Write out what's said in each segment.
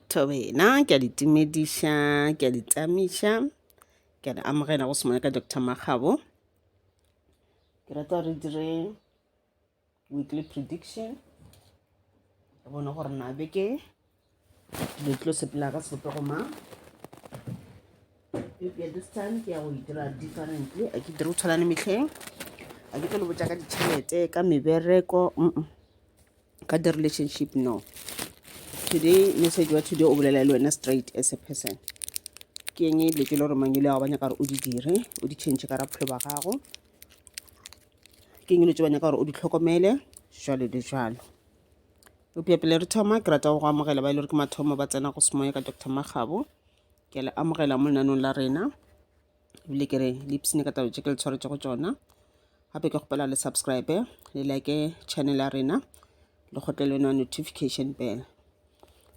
Thobela, ke a le timediša, ke a le tamiša, ke a le amogela go Semoya ka Doctor Makgabo. Ke rata gore re dire weekly prediction, re bone gore na beke dilo di tlo sepela ka sebopego mang. Eupša this time ke ya go e dira differently, a ke dire go tshwana le mehleng, a ke tlo le botša ka ditšhelete, ka mebereko, mm. Ka di-relationship no. Today message wa today o bolela le wena straight as a person. Ke eng dilo tše le gore mangwele ao ba nyaka gore o di dire, o di change ka bophelo ba gago. Ke eng dilo tše ba nyaka gore o di hlokomele, jwalo le jwalo. Eupša pele re thoma ke rata go go amogela ba e le gore ke mathomo ba tsena go Semoya ka Doctor Makgabo. Ke a le amogela mo lenanong la rena. Ebile ke re le ipshine ka taba tše ke le tshwaretšego tšona. Gape ke kgopela le subscribe, le like channel ya rena, le kgotle le yona notification bell.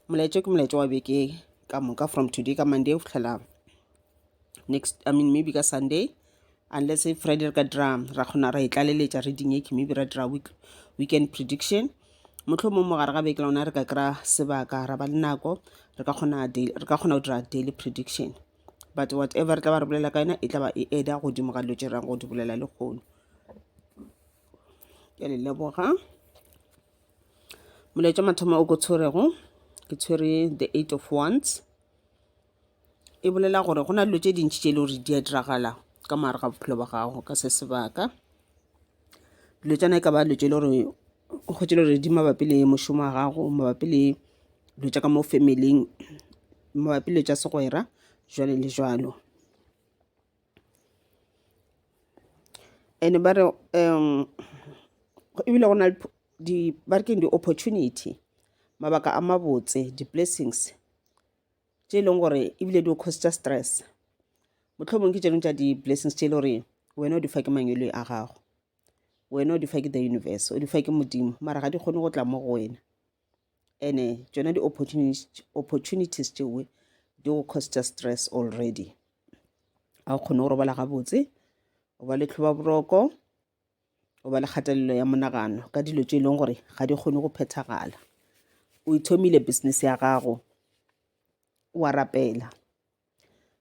Molaetša ke molaetša wa beke ka moka from today ka Monday go fihlela next, I mean maybe ka Sunday, unless if Friday re ka dira ra kgona ra e tlaleletša re dinyeke, maybe ra dira week, weekend prediction. Mohlomong mo gare ga beke lona re ka kry-a sebaka ra ba le nako re ka kgona re ka kgona go dira daily prediction. But whatever re tla ba re bolela ka yona e tla ba e eda godimo ga dilo tše re yang go di bolela lehono. Ke a le leboga. Molaetša mathomo o ko tshwerego ke tshwere the eight of wands. E bolela gore go na le dilo tše dintši tše e le gore di a diragala ka mogare ga bophelo ba gago ka se sebaka. Dilo tšona e ka ba dilo tše e le gore o hwetše e le gore di mabapi le mošomo wa gago, mabapi le dilo tša ka mo family-ing, mabapi le tša segwera jwalo le jwalo. And ba re ebile go na le di ba re keng di-opportunity, mabaka a mabotse, di-blessings tše e leng gore ebile di go cause-tša stress. Mohlomong ke tše dingwe tša di-blessings tše e le gore wena o di fa ke mangwele a gago, wena o di fa ke the universe, o di fa ke Modimo, mara ga di kgone go tla mo go wena. And-e tšona di-opportunities tšeo di go cause-tša stress already. Ga o kgone go robala gabotse, o ba le tlhobaboroko, o ba le kgatelelo ya monagano ka dilo tše e leng gore ga di kgone go phethagala. O ithomile business ya gago, wa rapela,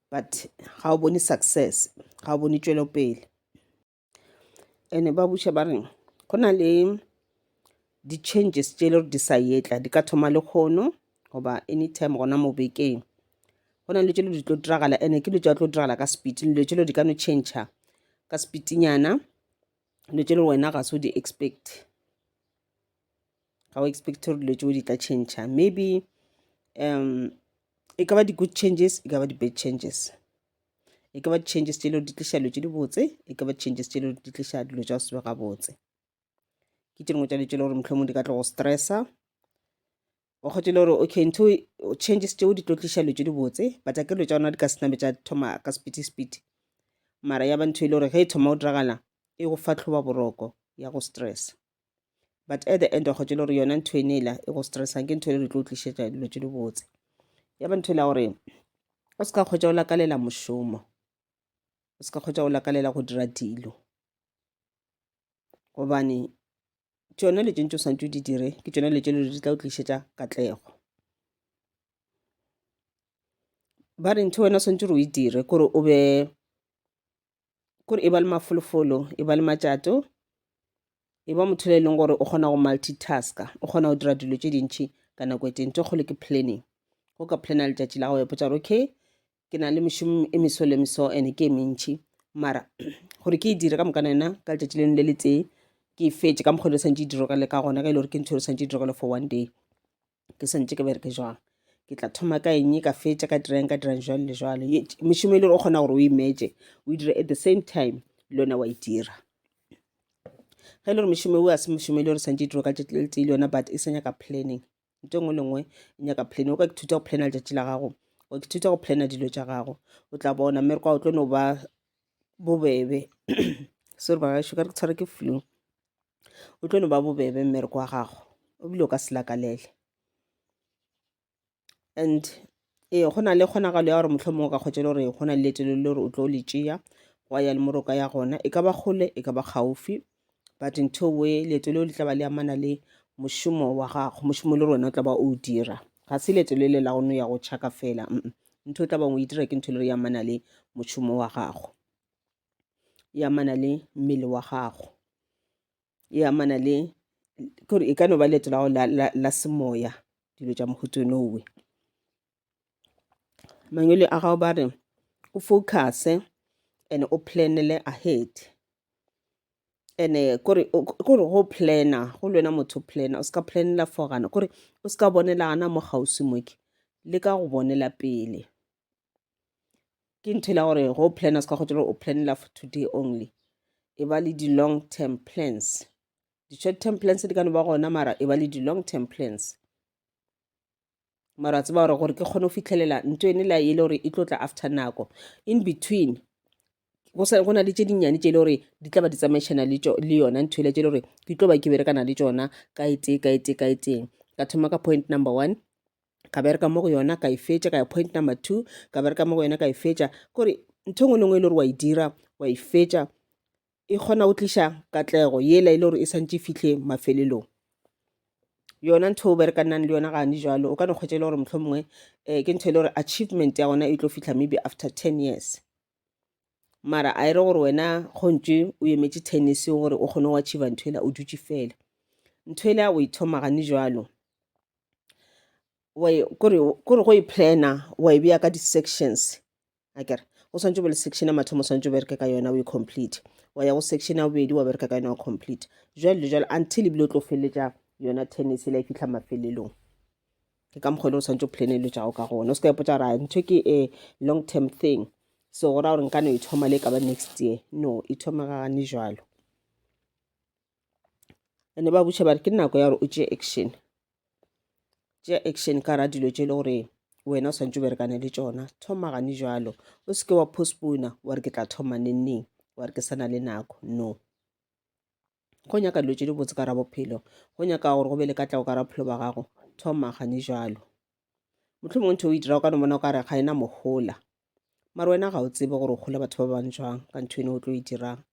but ga o bone success, ga o bone tšwelopele. And-e ba buša ba re go na le di-changes tše e le gore di sa etla, di ka thoma lekgono goba anytime gona mo bekeng. Go na le tše di tlo diragala and-e ke dilo tša tlo diragala ka speed, dilo tšelo di ka no change-a ka speed-nyana, dilo tšelo wena ga se o di expect. Ga o expect gore dilo tšeo di tla change-a, maybe e ka ba di-good changes, e ka ba di-bad changes. E ka ba di-changes tše e le gore di tliša dilo tše dibotse, e ka ba di-changes tše e le gore di tliša dilo tša go se be gabotse. Ke tše dingwe tša dilo tše e le gore mohlomong di ka tlo go stressa, wa hwetša e le gore okay ntho changes tšeo di tlo tliša dilo tše dibotse, but akere dilo tša gona di ka se nape tša thoma ka speedy-speedy. Mara ya ba ntho e le gore ge e thoma go diragala e go fa tlhobaboroko ya go stressa. But at the end wa hwetša e le gore yona ntho ena e go stressang ke ntho e le gore e tlo tlišetša dilo tše dibotse. Ya ba ntho e la gore o se ka hwetša o lakalela mošomo, o se ka hwetša o lakalela go dira dilo, gobane tšona dilo tše ntše o swanetše o di dire ke tšona dilo tše di tla o tlišetša katlego. Ba re ntho wena o swanetše gore o e dire kore o be kore e ba le mafolofolo, e ba le matšato, e ba motho le e leng gore o kgona go multitasker, o kgona go dira dilo tše dintši ka nako e tee. Ntho e kgolo ke planning. Go ka planner letšatši la gago wa ipotša gore okay ke na le mešomo e meso le meso and ke e mentši, mara gore ke e dire ka moka yona ka letšatši leno le le tee ke e fetše ka mokgwa o santše e diragale ka gona, ge e le gore ke ntho e santše e diragale for one day, ke santše ke bereke jwang, ke tla thoma ka eng ka fetša ka dirang ka dirang jwalo le jwalo. Mešomo e le gore o kgona gore o e merge o e dire at the same time le yona wa e dira. Ge e le gore mešomo eo ga se mešomo e le gore santše e dirwa ka letšatši le letee le yona, but e sa nyaka planning. Ntho e nngwe le nngwe e nyaka planning. O ka ithuta go planner letšatši la gago, wa ithuta go planner dilo tša gago, o tla bona mmereko wa o tlo no ba bobebe. Sorry bagaešo, ka re ke tshwarwe ke flu. O tlo no ba bobebe mmereko wa gago, ebile o ka se lakalele. And ee, go na le kgonagalo ya gore mohlomongwe o ka hwetša e le gore go na le leeto le le gore o tlo le tšea wa ya le mo o ka ya gona, e ka ba kgole e ka ba kgaufsi, but ntho e leeto leo le tla ba le amana le mošomo wa gago, mošomo le gore wena o tla ba o dira. Ga se leeto le le la go no ya go tšhaka fela, ntho o tla bang o e dira ke ntho e le gore e amana le mošomo wa gago, e amana le mmele wa gago, e amana le kore e ka no ba leeto la gago la semoya, dilo tša mohuta onowe. Mangwele a gago ba re o focus-e and o plan-ele ahead. And-e kore kore go plan-a go le wena motho o plan-a o ska plan-ela for gana kore o ska bonela gana mo kgauswi mo ke leka go bonela pele. Ke ntho e la gore go plan-a o ska kgotsa gore o plan-ela for today only, e ba le di-long term plans. Di-short term plans di ka no ba gona mara e ba le di-long term plans. Mara wa tseba gore gore ke kgone go fihlelela ntho ene la e le gore e tlo tla after nako in between go sa go na le tše dinnyane tše e le gore di tla ba di tsamaišana le le yona ntho ele tše e le gore ke tlo ba ke berekana le tšona ka e tee ka e tee ka e tee. Ka thoma ka point number one ka bereka mo go yona ka e fetša, ka ya point number two ka bereka mo go yona ka e fetša. Kore ntho e nngwe le nngwe e le gore wa e dira wa e fetša e kgona go tliša katlego yela e le gore e santše e fihle mafelelong. Yona ntho o berekanang le yona gane jalo o ka no kgwetša e le gore mohlomongwe um ke ntho e le gore achievement ya gona e tlo fihla maybe after 10 years. Mara a e re gore wena go ntše o emetše 10 years gore o kgone go achieve ntho ela o dutše fela. Ntho ela o e thoma gane jalo kore go e planner wa e beya ka di-sections. Akere go swantše o be le section ya mathomo o swantše o bereke ka yona o e complete, wa ya go section ya bobedi wa bereka ka yona wa complete, jwalo le jwalo until ebile o tlo feleletša yona tennis e la e fihla mafelelong. Ke ka mokgwa e le o swantše o plane dilo tša gago ka gona, o se ka ipotša gore ntho ke a long term thing, so go raya gore nka no e thoma le e ka ba next year. No, e thoma gane jwalo. And ba buša ba re ke nako ya gore o tšee action. Tšea action ka gara dilo tše e le gore wena o swantše o berekane le tšona. Thoma gane jwalo, o se ke wa postpone-a wa re ke tla thoma neng neng, wa re ke sa na le nako. No. Go nyaka dilo tše dibotse ka gara bophelo, go nyaka gore go be le katlego ka gara bophelo ba gago, thoma gane jwalo. Mohlomongwe ntho e o e dirago o ka no bona o ka re ga e na mohola, mara wena ga o tsebe gore o hola batho ba bang jwang ka ntho eno o tlo e dirang.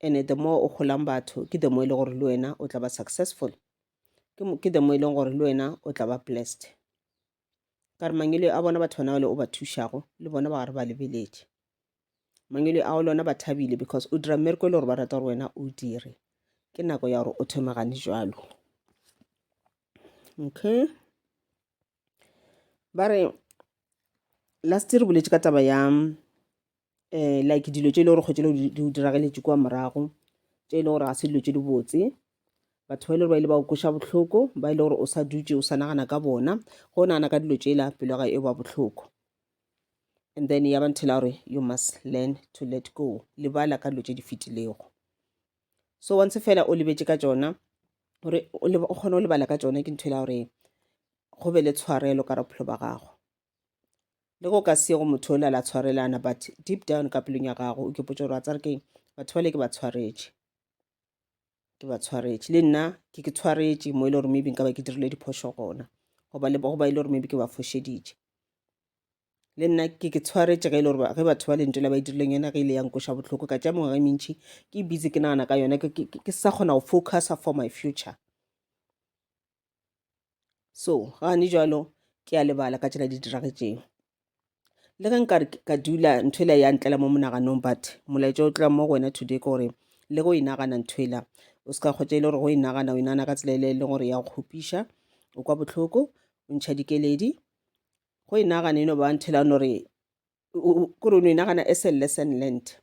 And the more o holang batho ke the more e le gore le wena o tla ba successful, ke the more e leng gore le wena o tla ba blessed. Ka re mangwele a bona batho bana bale o ba thušago le bona ba gare ba lebeletše. Mangwele ao le ona ba thabile because o dira mmereko e le gore ba rata gore wena o dire. Ke nako ya gore o thome gane jwalo. Okay. Ba re last re boletše ka taba ya um like dilo tše e le gore kgwetše le di o dirageletše kua morago, tše e le gore ga se dilo tše dibotse. Batho ba e le gore ba ile ba go kweša bohloko, ba e le gore o sa dutše o sa nagana ka bona. Ge o nagana ka dilo tšela pelo ya gago e ba bohloko. And then ya ba ntho ya gore you must learn to let go, lebala ka dilo tše di fetilego. So once fela o lebetše ka tšona, gore o kgone go lebala ka tšona ke ntho ya gore go be le tshwarelo ka bophelo ba gago. Le go ka se go motho ola la tshwarelana but deep down ka pelong ya gago o kepotša gore wa tsare keng batho bale ke ba tshwaretše, ke ba tshwaretše le nna ke ke tshwaretše mo e le gore maybe nka ba ke dirile diphošo gona, goba le goba e le gore maybe ke ba fošeditše. Le nna ke ke tshwaretše ge e le gore ge batho ba le ntho la ba e dirileng yona ge ile ya nkoša bohloko ka tša mengwaga e mentši ke busy ke nagana ka yona ke sa kgona go focusa for my future. So gane jalo ke a lebala ka tsela di diragetšeng. Le ge nka re ka dula ntho ela ya ntlela mo monaganong but molaetša o tla mo go wena today ke gore le go e nagana ntho ela o se ka kgotsa e le gore go e nagana o e nagana ka tsela e le gore ya go kgopiša, o kwa bohloko, o ntšha dikeledi. Go e nagana e no ba ntho ela no re kore o no e nagana as a lesson learned.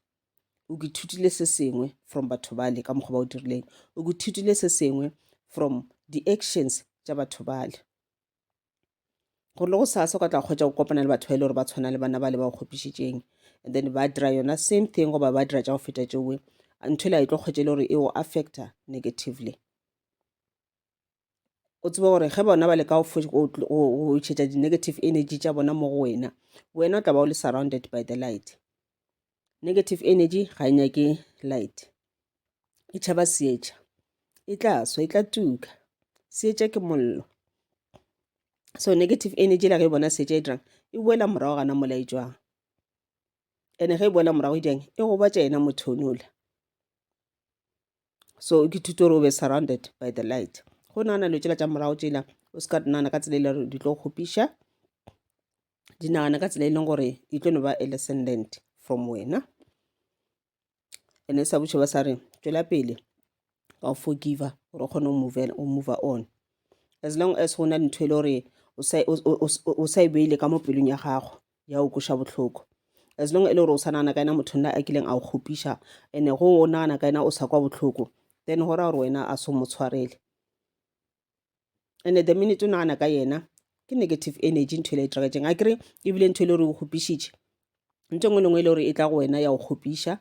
O ithutile se sengwe from batho bale ka mokgwa ba o dirileng, o ithutile se sengwe from di-actions tša batho bale. Gore le go sasa o ka tla kgwetša o kopana le batho ba e le gore ba tshwana le bana bale ba o kgopišitšeng and then ba dira yona same thing goba ba dira tša go feta tšeoe, ntho ela e tlo kgwetša e le gore e go affecta negatively. O tsebe gore ge bona ba leka go tšhetša di-negative energy tša bona mo go wena, wena o tla ba o le surrounded by the light. Negative energy ga e nyake light, e tšhaba seetša, e tla swa, e tla tuka. Seetša ke mollo. So negative energy la ge e bona seetša e dirang, e boela morago gana mola e tšwang. And ge e boela morago e dirang, e gobatša yena motho onola. So ke thuto gore o be surrounded by the light. Go nagana dilo tšela tša morago tšela O se ka di nagana ka tsela e le gore di tlo go kgopiša. Di nagana ka tsela e leng gore e tlo no ba a lesson learned from wena. And-e sa botše ba sa re tšwela pele ka go forgiver gore o kgone go move go move on. As long as go na le ntho e le gore o sa e beile ka mo pelong ya gago ya go kweša bohloko. As long e le gore o sa nagana ka yena motho nna a kileng a go kgopiša and-e go o nagana ka yena o sa kwa bohloko, then go raya gore wena a se o mo tshwarele. And-e the minute o nagana ka yena ke negative energy ntho e le e diragetšeng. Akere ebile ntho e le gore o kgopišitše, ntho e nngwe le nngwe e le gore e tla go wena ya go kgopiša,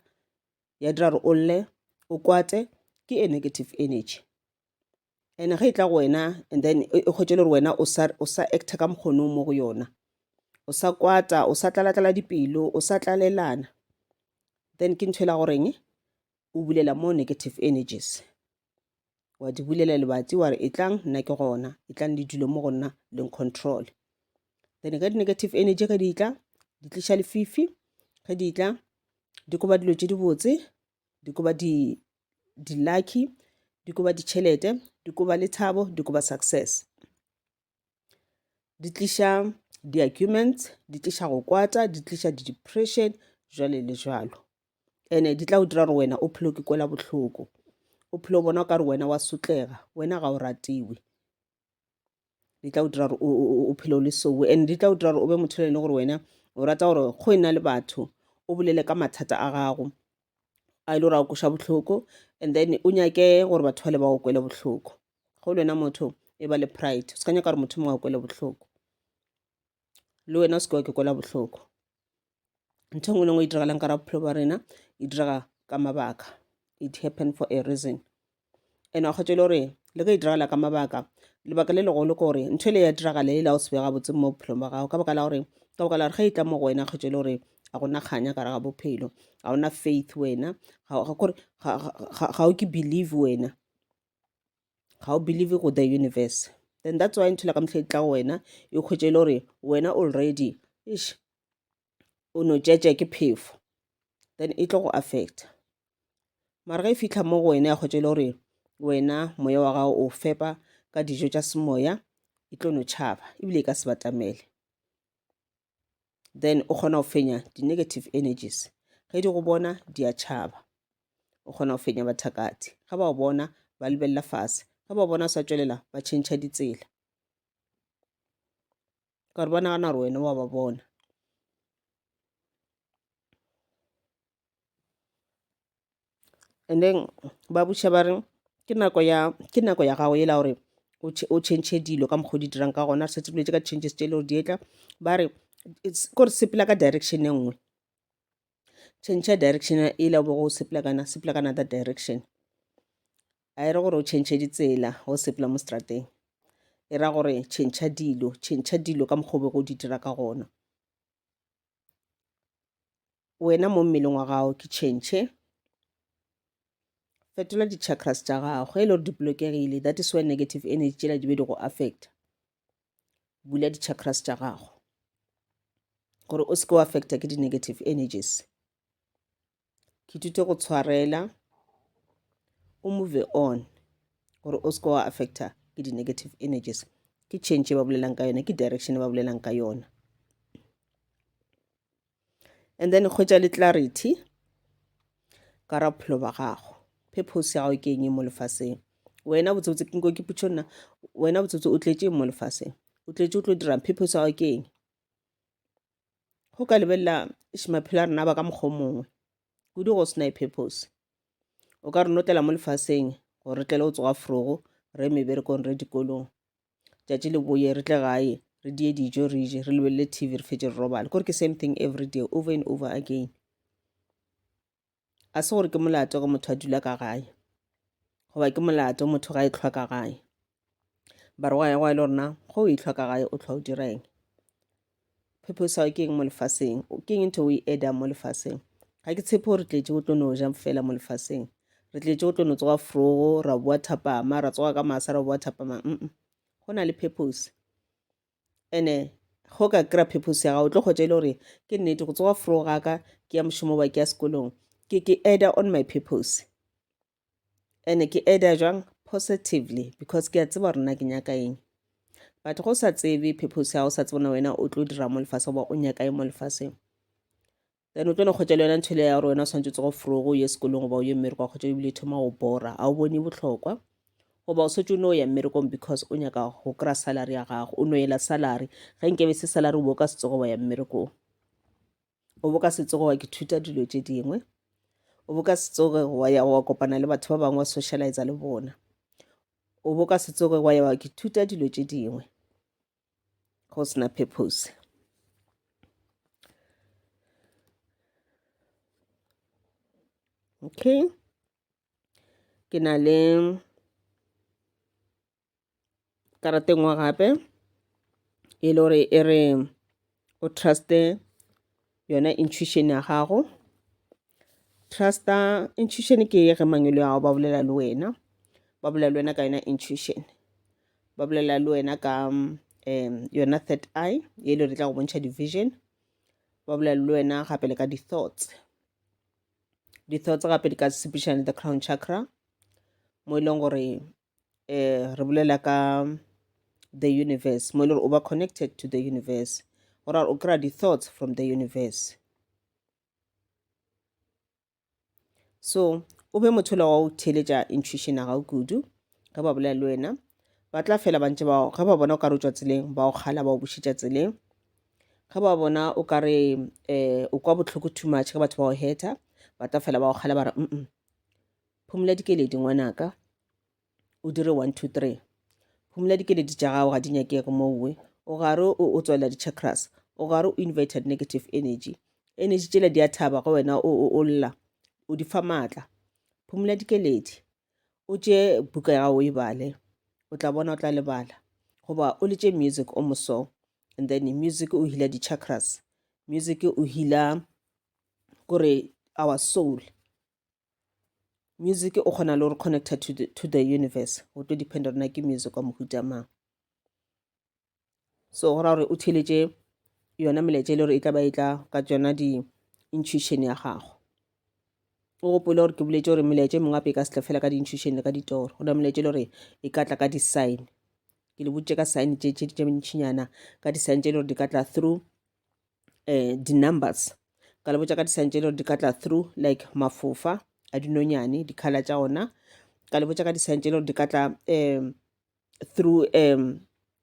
ya dira gore o lle, o kwate, ke a negative energy. And ge e tla go wena and then e hwetše le gore wena o sa o sa actor ka mokgono mo go yona, o sa kwata, o sa tlala-tlala dipelo, o sa tlalelana, then ke ntho e la goreng o bulela more negative energies. Wa di bulela lebati wa re etlang nna ke gona, etlang le dule mo go nna le control. Then ge di-negative energy ge di tla di tliša lefifi, ge di tla di koba dilo tše dibotse, di koba di di-lucky, di koba ditšhelete, di koba lethabo, di koba success. Di tliša di-arguments, di tliša go kwata, di tliša di-depression, jwale le jwalo. And-e di tla go dira gore wena o phele o ke kwela bohloko, o phele o bona o ka re wena wa sotlega, wena ga o ratiwe. Di tla go dira gore o phele o le so, and di tla go dira gore o be motho e leng gore wena o rata gore go e na le batho o bolele ka mathata a gago a e le gore a go kweša bohloko, and then o nyake gore batho bale ba go kwele bohloko. Ge o le wena motho e ba le pride, o se ka nyaka gore motho mongwe a go kwele bohloko, le wena o se ke wa ke kwela bohloko. Ntho e nngwe le nngwe e diragalang ka gare ga bophelo ba rena e direga ka mabaka, it happen for a reason. And wa kgotsa e le gore le ge e diragala ka mabaka, lebaka le legolo ke gore ntho e le ya diragala e la go se be gabotse mo bophelong ba gago, ka baka la gore ka baka la gore ge e tla mo go wena kgotsa e le gore ga gona kganya ka gare ga bophelo, ga ona faith wena, kore ga o ke believe wena, ga o believe go the universe. Then that's why ntho e la ka mehla e tla go wena e kgwetše e le gore wena already eish o no tšetše ke phefo, then e tlo go affecta. Mara ge e fihla mo go wena ya kgwetše e le gore wena moya wa gago o fepa ka dijo tša semoya, e tlo no tšhaba ebile e ka se batamele. Then o kgona go fenya di-negative energies, ge di go bona di a tšhaba. O kgona go fenya bathakati, ge ba go bona ba lebelela fase, ge ba bona o sa tšwelela ba tšhentšha ditsela, ka gore ba nagana gore wena wa ba bona. And then ba buša ba re ke nako ya ke nako ya gago yela gore o change dilo ka mokgwa o di dirang ka gona. Re setse boletse ka changes tše le gore di etla, ba re kore sepela ka direction e nngwe, change direction e la o bego o sepela ka yona, sepela ka another direction. A e re gore o change ditsela go sepela mo strateng, e ra gore change dilo, change dilo ka mokgwa o bego o di dira ka gona. Wena mo mmeleng wa gago ke change, fetola di-chakras tša gago ge e le gore di bolokegile, that is why negative energy tšela di be di go affecta. Bula di-chakras tša gago gore o se ke wa affecta ke di-negative energies. Ke ithute go tshwarela, o move on gore o se ke wa affecta ke di-negative energies. Ke change e ba bolelang ka yona, ke direction e ba bolelang ka yona. And then hwetša le clarity ka ra bophelo ba gago. Purpose ya gago ke eng mo lefaseng? Wena botsebotse ke nko ke potšo nna, wena botsebotse o tletše mo lefaseng? O tletše o tlo dirang? Purpose ya gago ke eng? Go ka lebelela eish maphelo a rena ba ka mokgwa o mongwe kudu go sena purpose. O ka re no tlela mo lefaseng gore re tlele go tsoga frogo, re ye meberekong, re ye dikolong. Tšatši le boye re tle gae, re die dijo, re je, re lebelele TV, re fetše re robale. Kore ke same thing every day, over and over again. A se gore ke molato ge motho a dula ka gae, goba ke molato motho ga e hlwa ka gae. Ba re gwa ya gwa e le gore na ge o ehlwa ka gae o hlwa o dira eng? Purpose ya gago ke eng mo lefaseng? Ke eng ntho o e add-ang mo lefaseng? Ga ke tshepe gore re tletše go tlo no ja fela mo lefaseng. Re tletše go tlo no tsoga frogo, ra boa thapama, ra tsoga ka masa, ra boa thapama. Go na le purpose. And-e ge o ka kry-a purpose ya gago o tlo kgotsa e le gore ke nnete go tsoga frogo ga ka ke ya mošomo goba ke ya sekolong, ke add-a on my purpose. And ke add-a jwang? Positively, because ke a tseba gore nna ke nyaka eng. But go sa tsebe purpose ya gago, o sa tsebe na wena o tlo dira mo lefaseng goba o nyaka eng mo lefaseng. Then o tlo no kgwetša le yona ntho le ya gore wena o swanetše o tsoge frogo o ye sekolong goba o ye mmerekong wa kgwetša ebile e thoma go bora, ga o bone bohlokwa. Goba o setse o no ya mmerekong because o nyaka go kry-a salary ya gago, o no yela salary. Ge nkebe se salary o bo o ka se tsoge wa ya mmerekong. O bo ka se tsoge wa ke thuta dilo tše dingwe. O bo ka se tsoge wa ya wa kopana le batho ba bangwe wa socialize le bona. O bo ka se tsoge wa ya wa ke thuta dilo tše dingwe go sena purpose. Okay. Ke na le karata e nngwe gape e le gore e re o truste yona intuition ya gago. Trusta intuition ke ge mangwele a gago ba bolela le wena, ba bolela le wena ka yona intuition, ba bolela le wena ka um yona third eye e le gore e tla go bontšha di-vision, ba bolela le wena gape le ka di-thoughts. Di-thoughts gape di ka sepedišana le the crown chakra mo e leng gore um re bolela ka the universe mo e leng gore o ba connected to the universe go ra gore o kry-a di-thoughts from the universe. So o be motho la wa go theeletša intuition ya gago kudu ge ba bolela le wena ba tla fela ba ntše ba ge ba bona o ka re o tšwa tseleng ba o kgala ba o bušetša tseleng. Ge ba bona o ka re um o kwa bohloko too much ge batho ba go hurta ba tla fela ba go kgala ba re mm phomola dikeledi ngwanaka o dire 1 2 3 phomola dikeledi tša gago ga di nyakege mowe o gare o tswalela di-chakras o gare o invited negative energy energy tšela di a thaba go wena o lla o di fa maatla phomola dikeledi o tšee buka ya gago o e bale o tla bona o tla lebala goba o letše music o moso and then music o healer di-chakras music o healer kore our soul music o kgona le gore connecta to the, to the universe go tlo dependa rena ke music wa mohuta mang so go ra gore o theletše yona melaetša e le gore e tla ba e tla ka tsona di-intuition ya gago o gopole gore ke boletše gore melaetša e mengwe gape e ka se tle fela ka di-intuition le ka ditoro go na melaetša e le gore e ka tla ka di-sign ke le boditše ka sign tše tše tše ntšinyana ka di-sign tše e le gore di ka tla through um di-numbers ka le botša ka di-sign tše e le gore di ka tla through like mafofa a dinonyane di-colour tša ona ka le botša ka di-sign tše e le gore di ka tla um through um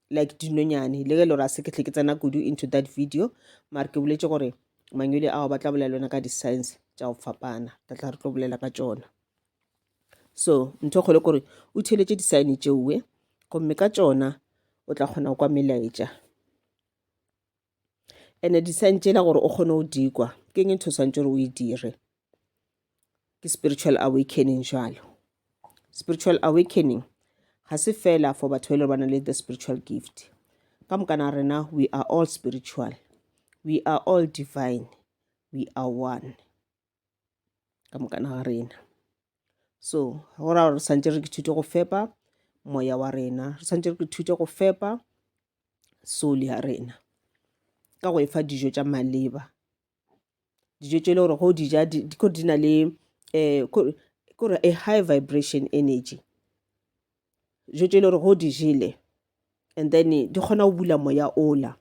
like dinonyane le ge le gore a se ke tle ke tsena kudu into that video mare ke boletše gore mangwele ao ba tla bolela le wena ka di-science tša go fapana tla tla re tlo bolela ka tšona so ntho e kgolo kore o theletše di-sign tšeoe gomme ka tšona o tla kgona go kwa melaetša and-e di-sign tšela gore o kgone go di kwa ke eng ntho o swanetše gore o e dire ke spiritual awakening jalo spiritual awakening ga se fela for batho ba e le ba na le the spiritual gift ka mokana rena we are all spiritual we are all divine we are one ka mokana ga rena so go ra gore re santse re ithute go fepa moya wa rena re santse re ithute go fepa soul ya rena ka go e fa dijo tša maleba dijo tše e le gore go di ja di di na le um kore a high vibration energy dijo tše e le gore go di jele and then di kgona go bula moya ola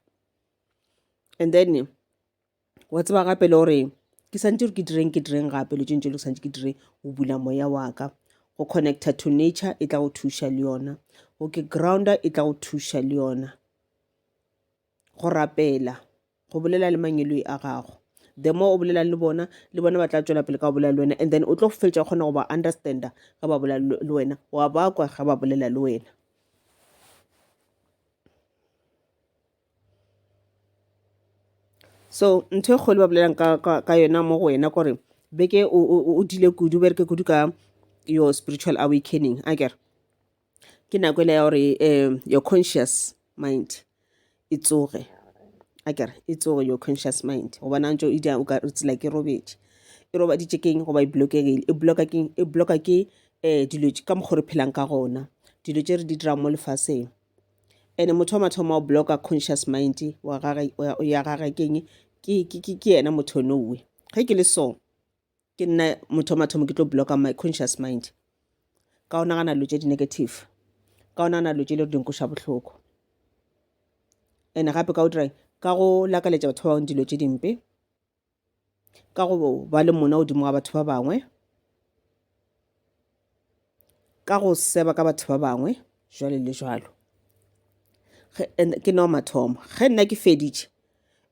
and then wa tseba gape le gore ke santse gore ke direng ke direng gape le tše ntše le santse ke dire go bula moya wa ka go connecta to nature e tla go thuša le yona go ke grounder e tla go thuša le yona go rapela go bolela le mangeloi a gago the more o bolelang le bona le bona ba tla tšwela pele ka go bolela le wena and then o tlo fetša o kgona go ba understanda ge ba bolela le wena wa ba kwa ge ba bolela le wena so ntho e kgolo ba bolelang ka, ka, ka yona mo go wena kore beke o, o, o dile kudu bereke kudu ka your spiritual awakening a kere ke nako ele ya gore um your conscious mind e tsoge a kere e tsoge your conscious mind gobane a ntse o dia o ka tsela ke robetše e robaditše keng goba e blokegile e bloka keng e bloka ke um dilo ka mokgwa re phelang ka gona dilo tše re di dirang mo lefaseng and motho wa mathomo wa bloka conscious mind wa gage ya gage keng ke ke ke yena motho nowe ge ke le so ke nna motho wa mathomo ke tlo blocka my conscious mind ka o nagana dilo tše di-negative ka o nagana dilo tše le gore di nkoša bohloko. And gape ka go dira eng? Ka go lakaletša batho ba bangwe dilo tše dimpe, ka go ba le mona godimo ga batho ba bangwe, ka go seba ka batho ba bangwe, jwalo le jwalo. Ke nna wa mathomo. Ge nna ke feditše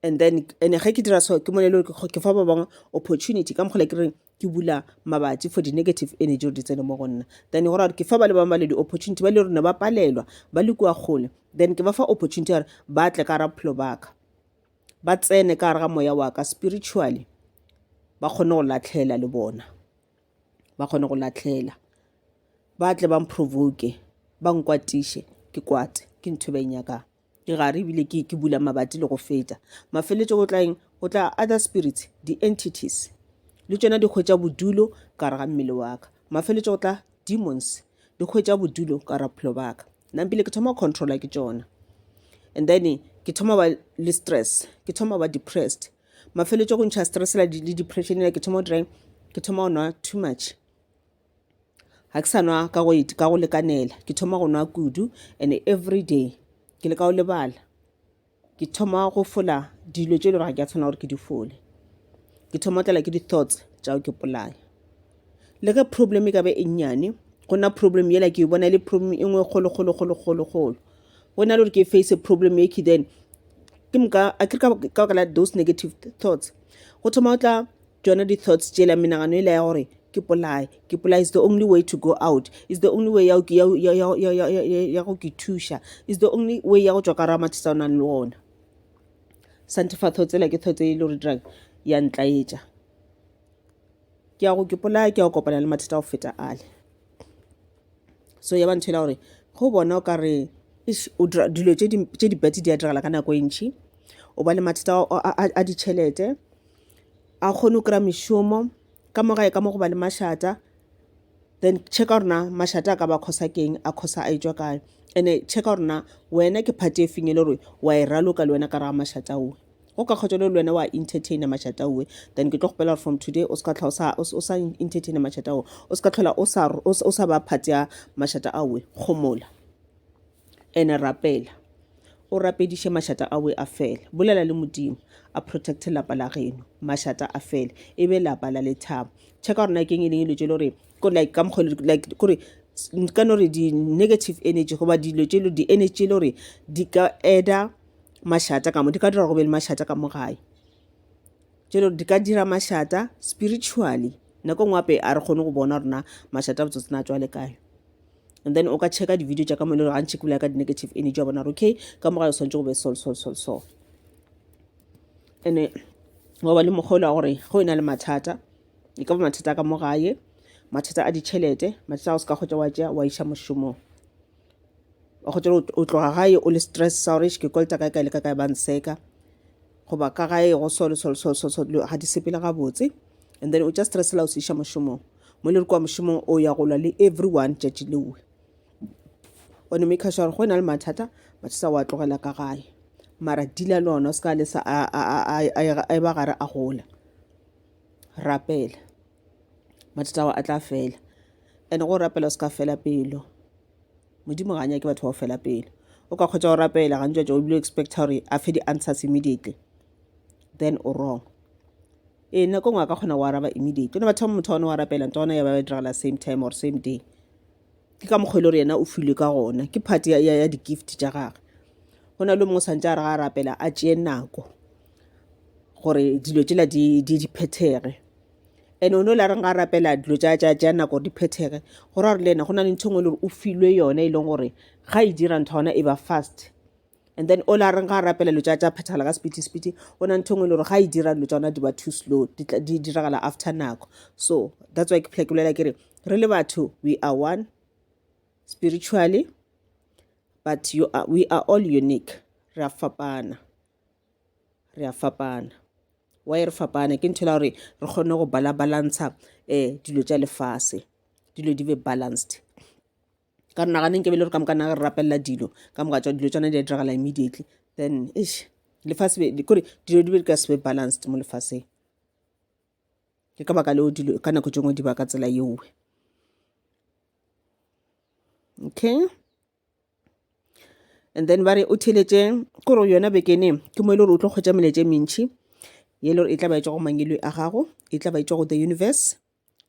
and then and ge ke dira so ke mone le gore ke fa ba bangwe opportunity ka mokgwa ke reng ke bula mabati for di-negative energy gore di tsene mo go nna. Then go ra gore ke fa ba le bangwe ba le di-opportunity ba le gore ne ba palelwa ba le kua kgole, then ke ba fa opportunity ya gore ba tle ka gare ga bophelo ba ka, ba tsene ka gare ga moya wa ka spiritually, ba kgone go lahlela le bona, ba kgone go lahlela. Ba tle ba mprovoke, ba nkwatiše, ke kwate, ke ntho e ba e nyakang. Ke gare ebile ke, ke bula mabati le go feta. Mafeletšo go tla eng? Go tla other spirits, di-entities. Le tšona di hwetša bodulo ka gare ga mmele wa ka. Mafeletšo go tla demons, di hwetša bodulo ka gare ga bophelo ba ka. Nampile ke thoma go controla ke tšona. And then ke thoma ba le stress, ke thoma ba depressed. Mafeletšo go ntšha stress la le depression ke thoma go dira eng? Ke thoma go nwa too much. Ga ke sa nwa ka go ka go lekanela, ke thoma go nwa kudu and every day ke leka go lebala. Ke thoma go fola dilo tše e le gore ga ke a tshwanela gore ke di fole. Ke thoma go tlelwa ke di-thoughts tša go ke polaya. Le ge problem e ka ba e nnyane, go nna problem yela ke e bona e le problem e nngwe kgolo kgolo kgolo kgolo kgolo. Go na le gore ke face problem ye ke then ke moka akere ka baka la those negative thoughts go thoma go tla tšona di-thoughts tšela menagano ela ya gore ke polaye ke polaye is the only way to go out is the only way ya go ke thuša is the only way ya go tšwa ka ra mathata o nang le ona santifa thoughts ela ke thoughts e le gore dirang ya ntlaetša ke ya go ke polaya ke ya go kopana le mathata go feta ale so ya ba ntho e la gore go bona o ka re dilo tše di bad di a diragala ka nako e ntšhi o ba le mathata a ditšhelete a kgone go kry-a mešomo ka mo gae ka mo go ba le mašata then checka gore na mašata a ka ba causa keng a causa a etšwa kae and-e checka gore na wena ke part e feng e le gore wa e raloka le wena ka gare ga mašata owe go ka kgotsa le wena wa entertainer mašata owe then ke tlo kgopela gore from today o se ka tlhola o sa entertainer mašata owe o se ka tlhola o sa ba part ya mašata aowe gomola Ene rapela. O rapediše mašata awe a fele. Bolela le Modimo. A protecte lapa la geno. Mašata a fele. E be lapa la lethabo. Checka gore na keng e leng dilo tše le gore ko like ka mokgwa like kore nka no re di negative energy goba dilo tše di energy tše le gore di ka adda mašata ka mo di ka dira go be le mašata ka mo gae. Tše le gore di ka dira mašata spiritually. Nako e nngwe gape a re kgone go bona gore na mašata botsotsi na tšwa le kae. And then o ka checka di-video tša ka mo e le gore gantši ke bolela ka di-negative energy wa bona gore okay ka mo gae o swanetše go be sol sol sol sol. And-e wa ba le mokgwa ola wa gore ge o na le mathata, e ka ba mathata a ka mo gae, mathata a ditšhelete, mathata a go se ka kgotsa wa tšea wa iša mošomong. Wa kgotsa o tloga gae o le stress sa gore eish ke kolota kae kae le kae kae ba nseka goba ka gae go so le so le so so so ga di sepele gabotse. And then o tšea stress sela o se iša mošomong. Mo le re kua mošomong o ya go lwa le everyone tšatši lewe. O no maker sure gore go na le mathata, mathata wa tlogela ka gae. Mara deala le ona o se ka lesa a eba gare a gola. Rapela, mathata ao a tla fela. And go rapela o se ka fela pelo. Modimo ga a nyake batho ba go fela pelo. O ka kgotsa go rapela gantši o bile o expecta gore a fe di-answers immediately, then o wrong. Ee, nako nngwe a ka kgona go araba immediately. Go na batho ba motho wa gona wa rapela ntho ya gona ya ba diragala same time or same day. Ke ka mokgwa e le gore yena o filwe ka gona, ke part ya, ya, ya di-gift tša gagwe. Go na le mongwe o swantše a re ga a rapela a tšee nako gore dilo tšela di, di, di phethege. And o no le a reng ga a rapela dilo tša tša tšea nako gore di phethege, go ra gore le yena go na le ntho e nngwe e le gore o filwe yona e leng gore ga e dira ntho ya gona e ba fast. And then o la reng ga a rapela dilo tša tša phethagala ka sepiti sepiti, go na ntho e nngwe e le gore ga e dira dilo tša gona di ba too slow, di tla di diragala after nako. So that's why ke phela ke bolela ke re re le batho we are one spiritually but you are, we are all unique. Re a fapana, re a fapana. Why re fapana? Ke ntho e la gore re kgone go bala balantsha um dilo tša lefase, dilo di be balanced. Ka re naganeng ke be le gore ka moka na re rapelela dilo ka moka tša dilo tšona di a diragala immediately then eish lefase be kore dilo di be di ka se be balanced mo lefaseng. Ke ka baka leo dilo ka nako tše nngwe di ba ka tsela yeo. Okay. And then ba re o theeletše kore yona bekene ke mo e le gore o tlo kgwetša melaetša e mentšhi ye le gore e tla ba e tšwa go mangelo a gago, e tla ba e tšwa go the universe.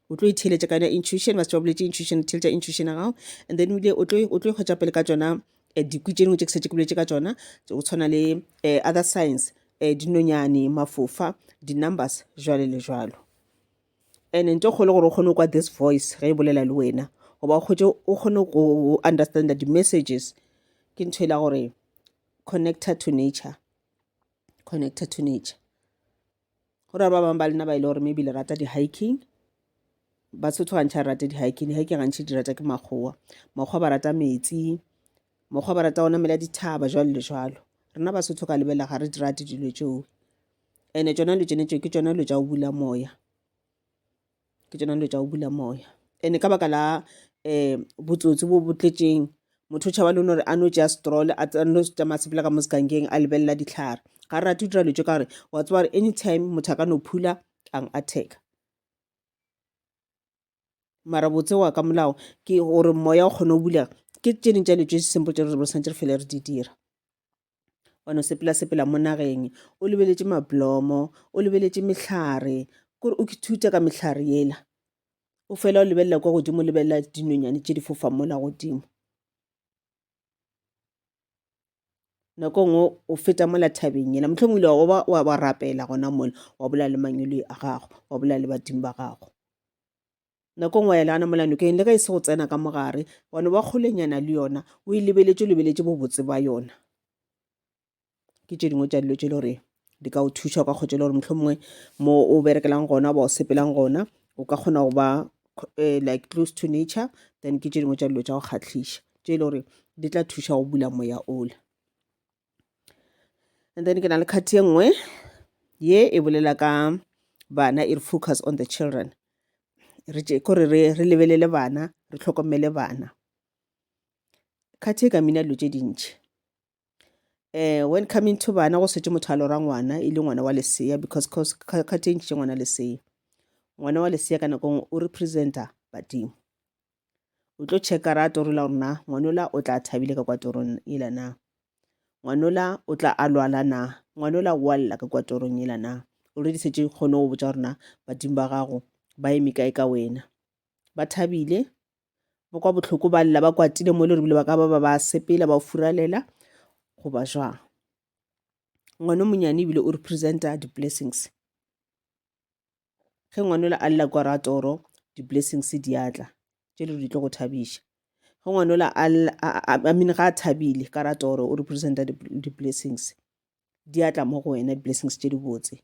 O tlo e theeletša ka yona intuition, ba se ba boletše intuition, theeletša intuition ya gago. And then ebile o tlo o tlo e hwetša pele ka tšona eh, dikwi tše dingwe tše ke šetše ke boletše ka tšona, go tshwana le eh, other signs, eh, dinonyane, mafofa, di-numbers, jwalo le jwalo. And ntho e kgolo gore o kgone go kwa this voice ge e bolela le wena goba o kgotse o kgone go understanda di-messages ke ntho e la gore connector to nature, connector to nature. Go ra ba bangwe ba lena ba e le gore maybe le rata di-hiking, Basotho gantši ga re rate di-hiking, di-hiking gantši di rata ke makgowa. Makgowa ba rata metsi, makgowa ba rata go namela dithaba jwalo le jwalo. Rena Basotho ka lebelela ga re di rate dilo tšeo. Ene tšona dilo tšene tšeo ke tšona dilo tša go bula moya, ke tšona dilo tša go bula moya. Ene ka baka la um botsotsi bo bo tletšeng, motho o tšhaba le gore a no tšea stroll a no tsamaya sepela ka mo sekangeng a lebelela dihlare. Ga re rate go dira dilo tše ka gore wa tseba gore anytime motho a ka no phula a attack-a. Mara botse wa ka molao ke gore moya o kgone go bulega, ke tše dingwe tša dilo tše simple tše re swanetše re fele re di dira. Wa no sepela sepela mo nageng o lebeletše mablomo, o lebeletše mehlare, kore o ithute ka mehlare yela. O fela o lebelela kwa godimo, o lebelela dinonyane tše di fofang mola godimo. Nako e nngwe o feta mola thabeng yela, mohlomongwe o ile wa ba wa rapela gona mola, wa bolela le mangwele a gago, wa bolela le badimo ba gago. Nako e nngwe wa ya le gana mola nokeng, le ge e se go tsena ka mogare, wa no ba kgolenyana le yona, o e lebeletše, o lebeletše bobotse ba yona. Ke tše dingwe tša dilo tše e le gore di ka o thuša, o ka kgotša e le gore mohlomongwe mo o berekelang gona goba o sepelang gona, o ka kgona go ba like close to nature, then ke tše dingwe tša dilo tša go kgahliša tše e le gore di tla thuša go bula moya ola. And then ke na le card ye nngwe ye e bolela ka bana, e re focus on the children. Re tše kore re re lebelele bana, re hlokomele bana. Card e ka mina dilo tše dintši. When coming to bana go šetše motho a lora ngwana e le ngwana wa lesea because cause card e ntšhitše ngwana lesea. Ngwana wa lesea ka nako e nngwe o represent-a badimo. O tlo check-a ra toro la gore na ngwanola o tla thabile ka kwa torong yela na, ngwanola o tla a lwala na, ngwanola wa lla ka kwa torong yela na. Already šetše kgone go botša gore na badimo ba gago ba eme kae ka wena, ba thabile, ba kwa bohloko, ba lla, ba kwatile mo e le gore ebile ba ka ba ba ba sepela ba furalela goba jwang. Ngwana o monyane ebile o represent-a di-blessings. Ge ngwanola a lla kwa ratoro, di-blessings di a tla, tše le di tlo go thabiša. Ge ngwanola a lla, I mean ga a thabile ka ratoro, o represent-a di-blessings, di a tla mo go wena di-blessings tše dibotse,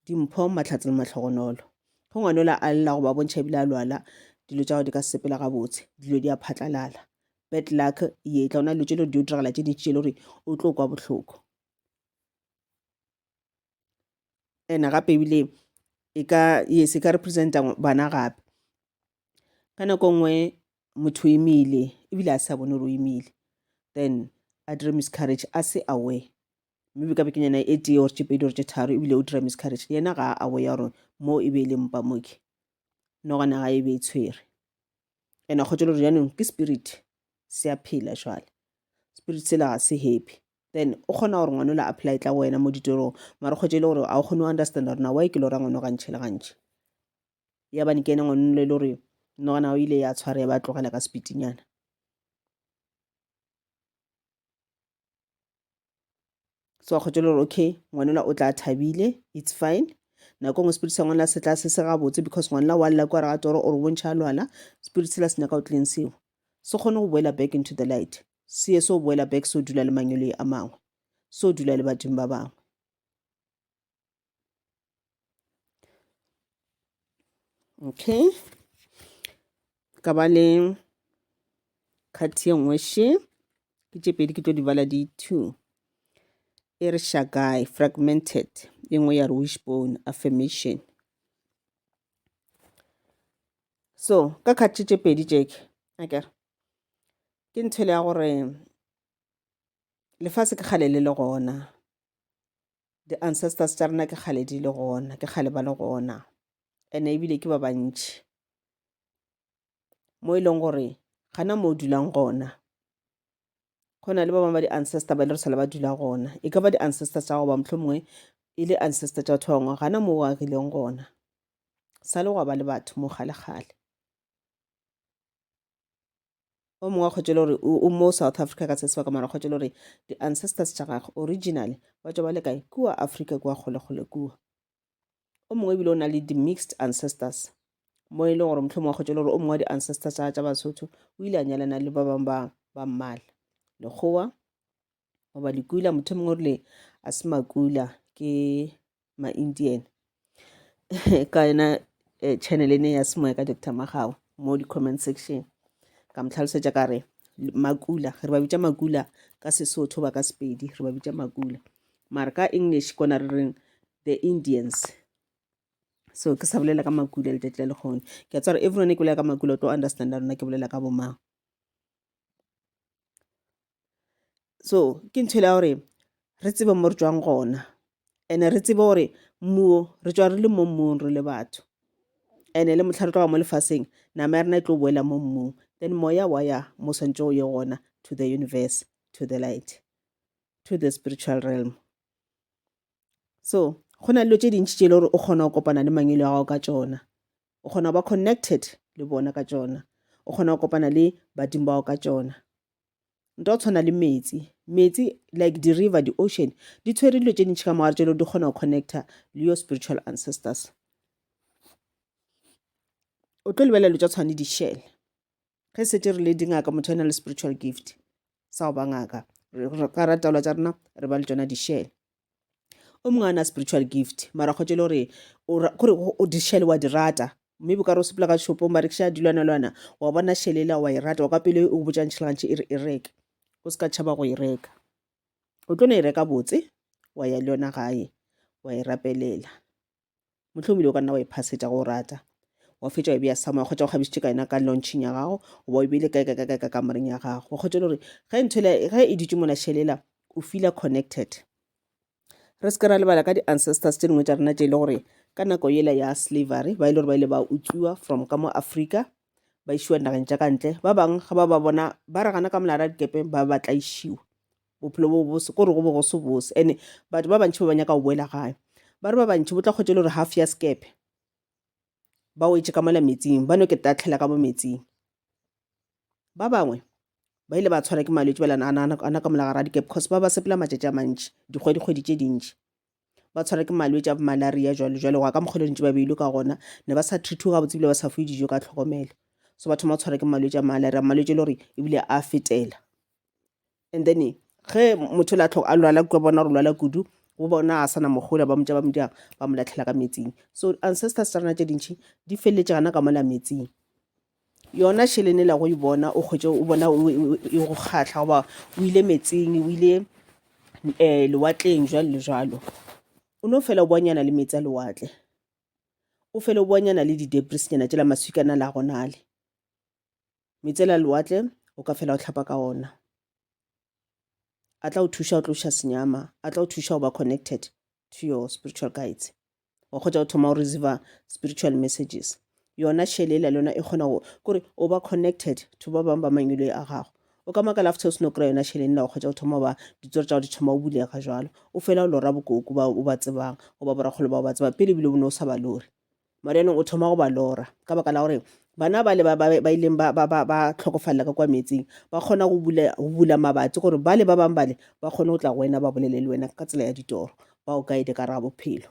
dimpho, mahlatse le mahlogonolo. Ge ngwanola a lla goba a bontšha ebile a lwala, dilo tša gago di ka se sepele gabotse, dilo di a phatlalala. Bad luck ye tla, go na le dilo tše le gore di yo diragala tše dintši tše le gore o tlo kwa bohloko. And gape ebile e ka yes e ka represent-a bana gape. Ka nako e nngwe motho o imile ebile a sa bone gore o imile, then a dire miscarriage a se aware. Maybe ka bekenyana e tee or tše pedi or tše tharo ebile o dira miscarriage, yena ga a aware gore mo e be e le mpa mo ke nogana ga e be e tshwere. And a kgotsa le gore jaanong ke spirit se a phela jwale, spirit sela ga se happy. Then o kgona gore ngwanola a phela e tla go wena mo ditorong, mara o kgotsa e le gore ga o kgone go understand gore na why ke lora ngwano gantši le gantši. Ya bane ke ene ngwanola e le gore nogana o ile ya tshwara ya ba tlogela ka sepitinyana. So a kgotsa le gore okay ngwanola o tla thabile, it's fine. Nako nngwe spirit sa ngwana se tla se se gabotse because ngwanela wa lla kwa re ga toro or bontšha a lwala, spirit sela se nyaka go cleansiwa, se kgone go boela back into the light, se ye se o boela back se o dula le mangwele a mangwe, se o dula le badimo ba bangwe. Okay, ka ba le card ye nngwe še, ke tše pedi ke tlo di bala di two. E re Shagai fragmented, e nngwe ya re wishbone affirmation. So ka card tše pedi tše ke akere ke ntho ya gore lefase ke kgale le le gona, di-ancestors tša rena ke kgale di le gona, ke kgale ba le gona, and ebile ke ba bantši mo e leng gore gana mo o dulang gona. Go na le ba bangwe ba di-ancestor ba e le gore sala ba dula gona. E ka ba di-ancestor tša gago goba mohlomongwe e le ancestor tša batho ba bangwe gana moo o agileng gona. Sa le gwa ba le batho mo kgale-kgale. O mongwe a kgwetše e le gore o mo South Africa ka se sebaka mara kgwetše e le gore di-ancestors tša gagwe originally ba tšwa ba le kae? Kua Africa kua kgole-kgole kua. O mongwe ebile o na le di-mixed ancestors mo e leng gore mohlomongwe wa kgwetše e le gore o mongwe wa di-ancestors tša tša Basotho o ile a nyalana le ba bangwe ba ba mmala lekgowa goba lekula. Motho o mongwe o rile a se makula ke ma-Indian ka yona eh, channel ene ya semoya ka Doctor Magao mo di-comment section ka mo tlhalosetša ka re makula re ba bitša makula ka Sesotho ba ka Sepedi re ba bitša makula mara ka English kona re reng the Indians. So ke sa bolela ka makula letšatši la lekgone. Ke a tseba gore everyone ke bolela ka makula o tlo understanda rona ke bolela ka bomang. So ke ntho e le ya gore re tsebe mo re tšwang gona and re tsebe gore mmuo re tšwa re le mo mmung re le batho and le mohla re tloga mo lefaseng nama ya rena e tlo boela mo mmung then moya wa ya mo swantse o ye gona to the universe to the light to the spiritual realm. So go na le dilo tše dintši tše e le gore o kgona go kopana le mangwele a gago ka tšona. O kgona go ba connected le bona ka tšona. O kgona go kopana le badimo bao ka tšona. Nto go tshwana le metsi. Metsi like di-river, di-ocean di tshwere dilo tše dintši ka mogare tše e le gore di kgona go connecta le your spiritual ancestors. O tlo lebelela dilo tša tshwana le di-shell. Ge setse re le dingaka motho a na le spiritual gift sa go ba ngaka re ka ra taolo tša rena re ba le tšona di-shell. O mongwe a na spiritual gift mara kgotse le gore kore o di-shell wa di rata mme bo ka re o sepela ka shopong ba rekiša dilwanalwana wa bona shell ela wa e rata wa ka pele o botša ntšhi le gantši e re e reke o se ka tšhaba go e reka o tlo no e reka botse wa ya le yona gae wa e rapelela. Mohlomongwe o ka nna wa e phasetša go rata wa fetša wa e beya somewhere kgotsa o kgabišitše ka yona ka launching ya gago goba o e beile kae kae kae ka kamoreng ya gago wa kgotsa le gore ge ntho ge e dutše mola šelela o feela connected. Re se ke ra lebala ka di-ancestors tše dingwe tša rena tše e le gore ka nako yela ya slavery ba e le gore ba ile ba utswiwa from ka mo Africa ba išiwa dinageng tša ka ntle. Ba bangwe ga ba ba bona ba re gana ka mola dikepe ba ba tlaišiwa. Bophelo bo bose kore go be go se bose and batho ba bantši ba ba nyaka go boela gae. Ba re ba bantši bo tla kgwetša e le gore half ya sekepe ba wetše ka mola metsing ba no ke tahlela ka mo metsing. Ba bangwe ba ile ba tshwarwa ke malwetši ba ana ka mola gare ga dikepe cause ba ba sepela matšatši a mantši dikgwedi-kgwedi tše dintši. Ba tshwarwa ke malwetši a bo malaria jwalo jwalo go ya ka mokgwa o ntše ba beilwe ka gona ne ba sa treat-iwe gabotse ebile ba sa fiwe dijo ka tlhokomelo. So ba thoma go tshwarwa ke malwetši a malaria malwetši e le gore ebile a fetela. And then ge motho le a lwala kua bona gore lwala kudu go bona a sana mogola ba motša ba mo dirang ba mo latlhela ka metsing. So ancestors tša rena tše dintši di feleletše gana ka mola metsing. Yona šeleng ela go e bona o kgwetše o bona e go kgahla goba o ile metsing o ile um lewatleng jwalo le jwalo. O no fela o boanyana le metsi a lewatle. O fele o boanyana le di-debris nyana tšela maswikana la gona ale. Meetse a lewatle o ka fela o hlapa ka ona. A tla o thuša go tloša senyama, a tla o thuša go ba connected to your spiritual guides. Wa kgotsa o thoma go receiver spiritual messages. Yona shele ela le yona e kgona go kore o ba connected to ba bangwe ba mangwele a gago. O ka makala after o seno kry-a yona shele ena wa kgotsa o thoma ba ditsoro tša gago di thoma go bulega jwalo. O fela o lora bokoko ba o ba tsebang goba borakgolo ba o ba tsebang pele ebile o ne o sa ba lore. Mara jaanong o thoma go ba lora ka baka la gore bana bale ba ba ileng ba ba ba ba tlhokofalela ka kwa metsing ba kgona go bula go bula mabatsi gore bale ba bangwe bale ba kgone go tla go wena ba bolele le wena ka tsela ya ditoro ba o guide ka ra bophelo.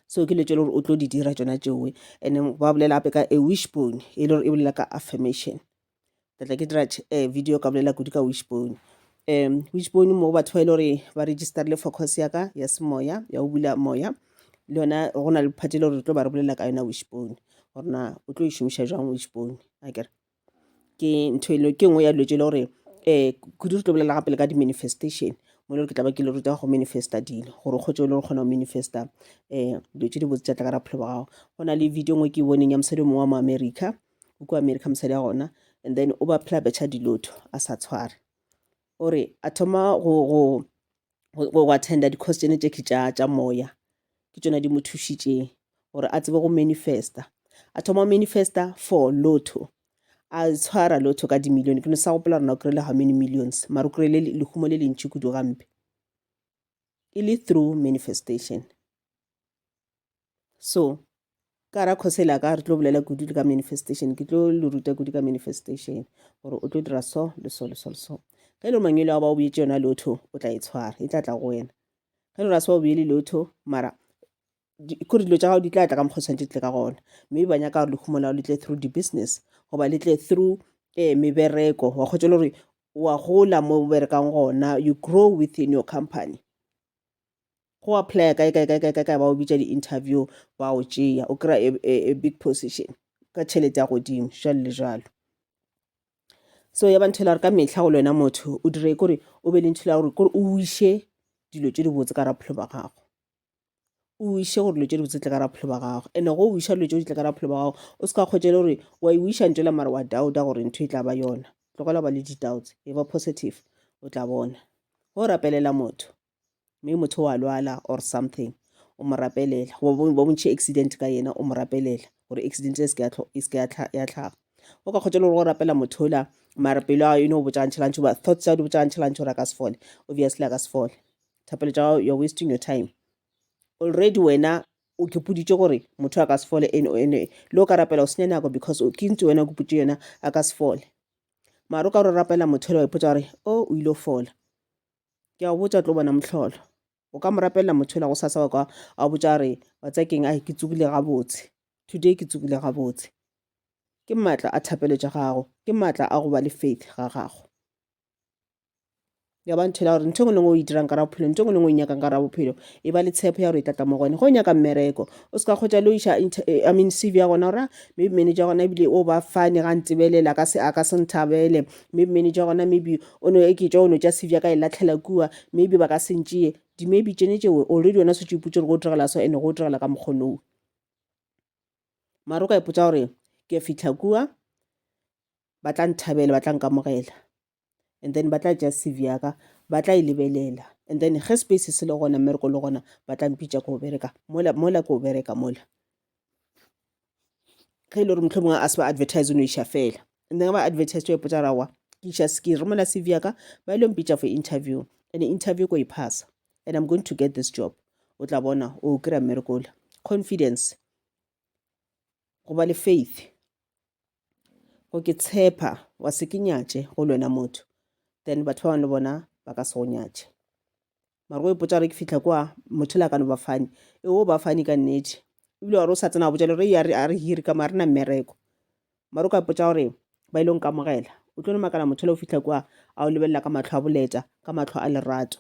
So ke dilo tše le gore o tlo di dira tšona tšeoe and ba bolela gape ka a wishbone e le gore e bolela ka affirmation. Ka tla ke dira eh, video ka bolela kudu ka wishbone. Wishbone mo batho ba e le gore ba registerile for course ya ka ya semoya ya go bula moya le yona go na le part e le gore re tlo ba re bolela ka yona wishbone gore na o tlo e šomiša jwang wishbone akere ke ntho e ke nngwe ya dilo tše e le gore um kudu re tlo bolela gape le ka di-manifestation mo e le gore ke tla ba ke le ruta go manifesta dilo gore o kgotse o le gore kgona go manifesta um dilo tše dibotse tša tla ka ra bophelo ba gago. Go na le video nngwe ke e boneng ya mosadi o mongwe wa mo America o kua America mosadi ya gona and then o ba phela betšha dilotho a sa tshware. O re a thoma go go go attenda di-course tšene tše tša tša moya ke tšona di mo thušitšeng gore a tsebe go manifesta. A thoma go manifesta for lotho. A tshwara lotto ka dimilione, ke no sa gopola gore na o kry-ile how many millions, mara o kry-ile lehumo le lentši kudu gampe. E le through manifestation. So ka ra course la ka re tlo bolela kudu le ka manifestation, ke tlo le ruta kudu ka manifestation gore o tlo dira so le so le so le so. Ge e le mangwele ao ba o boetše yona lotto, o tla e tshwara, e tla tla go wena. Ge e le gore a se ba o beele lotto, mara kore dilo tša gago di tla tla ka mokgwa o tshwanetse di tle ka gona. Maybe ba nyaka gore lehumo la gago le tle through di-business goba le tle through mebereko, wa kgotsa le gore wa gola mo o berekang gona, you grow within your company. Go apply kae kae kae kae kae kae ba o bitša di-interview ba o tšea o kry-a a big position ka tšhelete ya godimo jalo le jalo. So ya ba ntho e la gore ka mehla go le wena motho o dire kore o be le ntho ya gore kore o iše dilo tše dibotse ka gare bophelo ba gago. O iše gore dilo tše dibotse tle ka gare bophelo ba gago. And-e go o iša dilo tše di tle ka gare bophelo ba gago o se ka kgwetša e le gore wa e iša ntho ela mara wa doubta gore ntho e tla ba yona. Tlogela go ba le di-doubts, e ba positive o tla bona. Ge o rapelela motho mme motho wa lwala or something o mo rapelela goba ba bontšhe accident ka yena o mo rapelela gore accident e se ke ya tlhaga. O ka kgotsa le gore go rapela motho ola mara pelo ya gago e no botša gantši goba thoughts tša gago di botša gantši gantši gore a ka se fole, obviously a ka se fole. Thapelo tša gago you're wasting your time. Already wena o kepoditše gore motho a ka se fole and le o ka rapela o senya nako because ke ntse wena o kopotše yena a ka se fole. Mara o ka re o rapela motho ola wa ipotša gore o o ile fola. Ke a go botša o tlo bona mohlolo. O ka mo rapelela motho yola gosasa wa kwa a go botša gore wa tseba keng ai ke tsogile gabotse. Today ke tsogile gabotse. Ke maatla a thapelo tša gago, ke maatla a go ba le faith ga gago. Ya ba ntho ya gore ntho e nngwe le nngwe o e dirang ka ra bophelo, ntho e nngwe le nngwe o e nyakang ka ra bophelo, e ba le tshepo ya gore e tla tla mo go wena. Ge o nyaka mmereko, o se ka kgotsa le o iša I mean CV ya gona gore maybe manager ya gona ebile o ba fane ga ntebelela a ka se nthabele. Maybe manager ya gona maybe o no e ke tšwa o no tša CV ya ka e latlhela kua, maybe ba ka se ntšee. Di-maybe tšene tšeo already wena o šetše o ipotša gore go diragala so and go diragala ka mokgonowe. Mara o ka ipotša gore ke fihla kua ba tla nthabela, ba tla nkamogela. And then ba tla tšea CV ya ka, ba tla e lebelela. And then ge space se le gona, mmereko le gona, ba tla mpitša ko bereka mola, mola ko bereka mola. Ge e le gore mohlomongwe a se ba advertise o no iša fela. And then ba advertise wa ipotša gore aowa, ke iša ke romela CV ya ka, ba ile mpitša for interview. And interview ko e phasa. And I'm going to get this job. O tla bona o kry-a mmereko ola. Confidence. Go ba le faith. Go ke tshepa wa se ke nyatše go le wena motho. Then batho ba bangwe le bona ba ka se go nyatše. Mara go ipotša gore ke fihla kwa motho la ka no ba fane. E o ba fane ka nnete. Ebile wa re o sa tsena botša le gore a re hire ka mo a re na mmereko. Mara o ka ipotša gore ba ile go nkamogela. O tlo no makala motho le o fihla kwa a o lebelela ka mahlo a boleta, ka mahlo a lerato.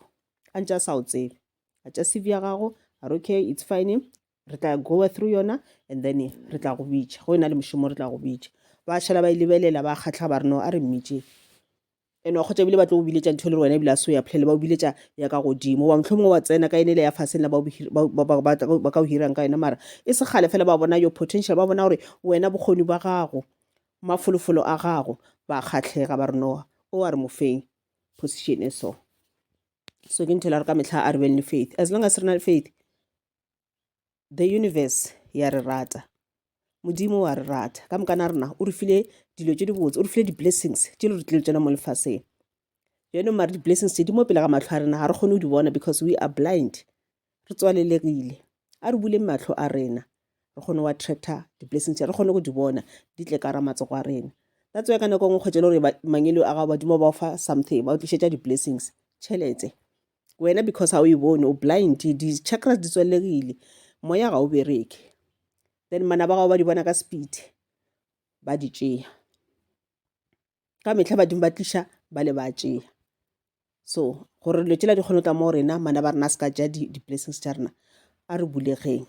A ntše a sa o tsebe. A tša CV ya gago, a re okay, it's fine. Re tla go through yona and then re tla go bitša. Go ena le mošomo re tla go bitša. Ba šala ba e lebelela ba kgahla ba re no a re mmitšeng. And wa kgotsa ebile ba tlo go biletša ntho e le gore wena ebile a se o ya apply-ele, ba o biletša ya ka godimo. Goba mohlomongwe wa tsena ka ene ele ya faseng la ba ka o hirang ka yona mara e se kgale fela ba bona your potential, ba bona gore wena bokgoni ba gago, mafolofolo a gago, ba kgahlega ba re no o a re mo feng position e so. So ke ntho e le gore ka mehla a re beng le faith. As long as re na le faith, the universe ya re rata. Modimo wa re rata. Ka moka na rena o re file dilo tše dibotse, o re file di-blessings tše le re tlile tšona mo lefaseng. Jaanong mara di-blessings tše di mo pele ga mahlo a rena, ga re kgone go di bona because we are blind. Re tswalelegile. A re buleng mahlo a rena, re kgone go attracta di-blessings tše, re kgone go di bona di tle ka ra matsogo a rena. That's why ka nako e nngwe kgwetša le gore mangelo a gago badimo ba o fa something, ba o tlišetša di-blessings, tšhelete. Wena because ga o e bone, o blind, di-chakras di tswallegile, moya ga o bereke. Then manaba a gago ba di bona ka speed, ba di tšea. Ka mehla badimo ba tliša ba le ba tšea. So gore dilo tšela di kgone go tla mo go rena, manaba a rena a se ka tšea di-blessings tša rena, a re bulegeng.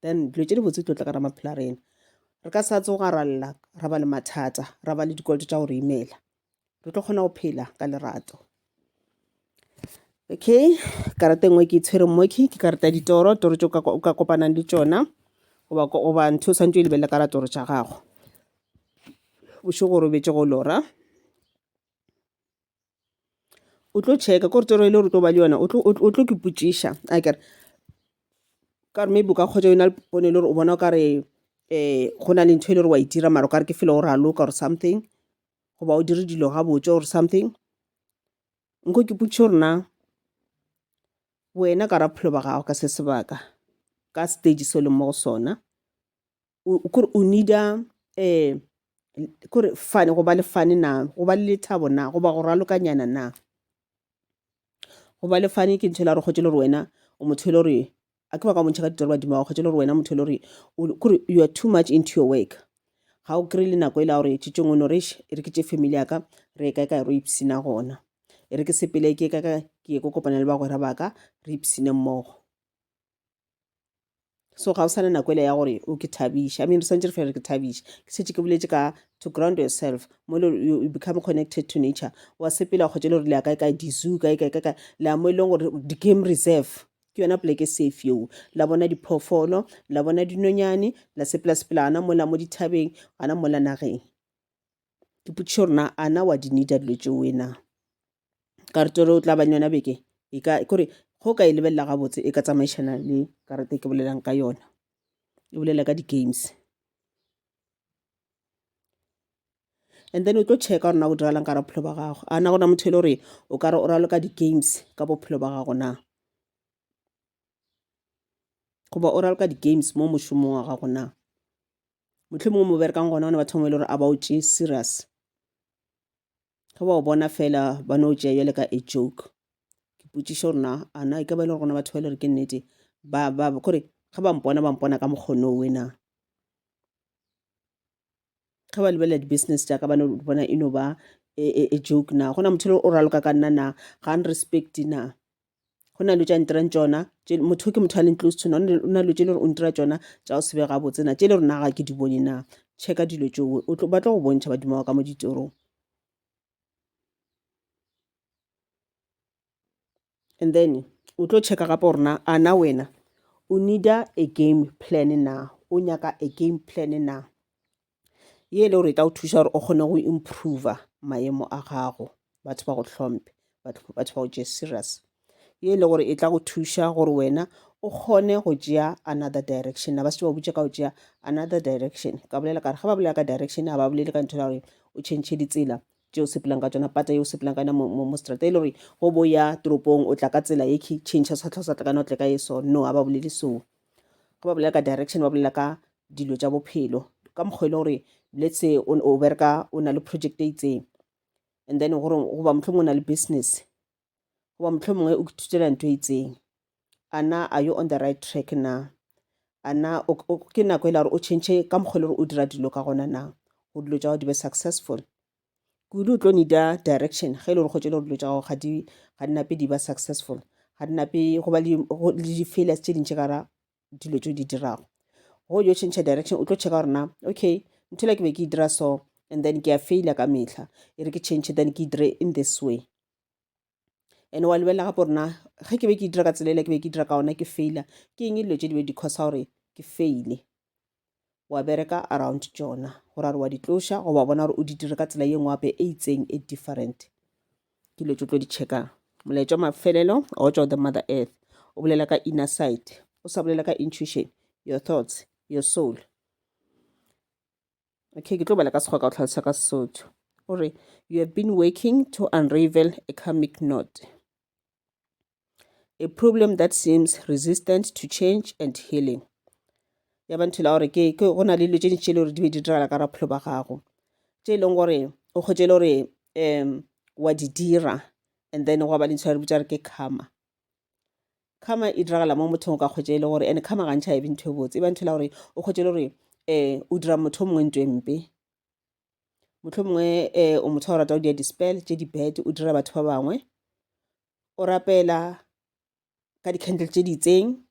Then dilo tše dibotse di tlo tla ka ra maphelo a rena. Re ka sa tsoga ra lla, ra ba le mathata, ra ba le dikoloto tša go re imela. Re tlo kgona go phela ka lerato. Okay, karata e nngwe ke e tshwereng mo ke ke karata ya ditoro, toro tše o ka kopanang le tšona goba goba ntho o swanetše o e lebelele ka ra toro tša gago. Bošego o robetše go lora. O tlo checka kore toro e le gore o tlo ba le yona o tlo ke potšiša akere. Ka gore maybe o ka kgotsa o na le pono e le gore o bona o ka re. Um go na le ntho e le gore wa e dira mara o kare ke feel o raloka or something, goba o dire dilo gabotse or something. Nko ke potšiše gore na wena ka ra bophelo ba gago ka se sebaka ka stage se o leng mo go sona, kore o need-a um kore fun, go ba le fun na, go ba le lethabo na, goba go ralokanyana na? Go ba le fun ke ntho e le ya gore kgotse le gore wena o motho e le gore a ke ba ka bontšha ka ditoro badimo ba kgotse le gore wena motho e le gore kore you are too much into your work. Ga o kry-e le nako e le ya gore tše tšengwe no re eish e re ke tše family ya ka re ye kae kae ro ipshina gona. E re ke sepele ke ye kae kae ke ye ko kopana le bagwera ba ka re ipshine mmogo. So ga o sa na nako ele ya gore o ke thabiše. I mean re swantše re fele re ke thabiše. Ke šetše ke boletše ka to ground yourself mo le you become connected to nature. Wa sepela kgotsa le gore le ya kae kae di-zoo kae kae kae kae le ya mo e leng gore di-game reserve ke yona poleke e safe yeo. La bona diphoofolo, la bona dinonyane, la sepela sepela gana mola mo dithabeng, gana mola nageng. Ke potšišo gore na a na wa di needa dilo tšeo na? Karete o tla ba le yona beke e ka kore go ka e lebelela gabotse e ka tsamaišana le karata e ke bolelang ka yona. E bolela ka di-games. And then o tlo checka gore na go diragalang ka gare bophelo ba gago. A na gona motho e le gore o ka re o raloka di-games ka bophelo ba gago na? Goba o raloka di-games mo mošomong wa gago na? Mohlomongwe mo berekang gona gona batho bangwe e le gore a ba o tšee serious. Ge ba o bona fela ba no tšea bjale ka a joke. Ke potšišo gore na a na e ka ba e le gore gona batho ba e le gore ke nnete ba ba kore ge ba mpona ba mpona ka mokgwa owe na? Ge ba lebelela di-business tša ka ba no bona e no ba a, a, a joke na? Gona motho o raloka ka nna na? Ga nrespect na? Go na le tša ntirang tšona, motho ke motho a leng close to nna, o na le tše le gore o ntira tšona tša go se be gabotse na, tše le gore nna ga ke di bone na. Checka dilo tšeo, o tlo, ba tlo go bontšha badimo ba ka mo ditorong. And then o tlo checka gape gore na a na wena o needa a game plan na, o nyaka a game plan na, ye e le gore e tla go thuša gore o kgone go improver maemo a gago, batho ba go hlomphe, batho ba go tšee serious. Ye e le gore e tla go thuša gore wena o kgone go tšea another direction. Na ba šetše ba botša ka go tšea another direction. Ka bolela ka re ge ba bolela ka direction ga ba bolele ka ntho ya gore o change ditsela tše o sepelang ka tšona, pata ye o sepelang ka yona mo, mo, mo strata e le gore go bo ya toropong o tla ka tsela ye key change sa tlhosa tla kana o tle ka ye so. No, ga ba bolele so. Ge ba bolela ka direction ba bolela ka dilo tša bophelo ka mokgwa e le gore let's say o, o bereka o na le project e itseng and then gore goba mohlomongwe o na le business goba mohlomongwe o ithutela ntho e itseng. A na are you on the right track na? A na o, o, ke nako e la gore o change ka mokgwa e le gore o dira dilo ka gona na? Gore dilo tša gago di be successful. Kudu o tlo need-a direction ge e le gore kgotsa e le gore dilo tša gago ga di ga di nape di ba successful, ga di nape go ba le di-failures tše dintši ka gara dilo tše o di dirago. Go yo change direction o tlo checka gore na okay ntho ela ke be ke e dira so and then ke a faila ka mehla, e re ke change then ke e dire in this way. And wa lebelela gape gore na ge ke be ke dira ka tsela ela ke be ke dira ka ona ke faila, ke eng dilo tše di be di causa gore ke faile. Wa bereka around tšona gore a re wa di tloša goba bona gore o di dire ka tsela ye nngwe gape e itseng e different. Ke dilo tše o tlo di checkang. Molaetša wa mafelelo wa go tšwa go the mother earth o bolela ka inner sight, o sa bolela ka intuition, your thoughts, your soul. Okay, ke tlo bala ka sekgowa ka go tlhalosa ka Sesotho. O re, you have been working to unravel a karmic knot. A problem that seems resistant to change and healing. Ya ba ntho la gore ke go na le dilo tše dintši le gore di be di diragala ka bophelo ba gago. Tše e leng gore o kgwetše e le gore um wa di dira and then gwa ba le ntho ya re bitša re ke karma. Karma e diragala mo mothong o ka kgwetša e le gore and karma gantši ga e be ntho e botse e ba ntho e la gore o kgwetše e le gore um o dira motho o mongwe ntho e mpe. Mohlomongwe um o motho wa go rata go dira di-spell tše di-bad o dira batho ba bangwe. O rapela ka di-candle tše di itseng,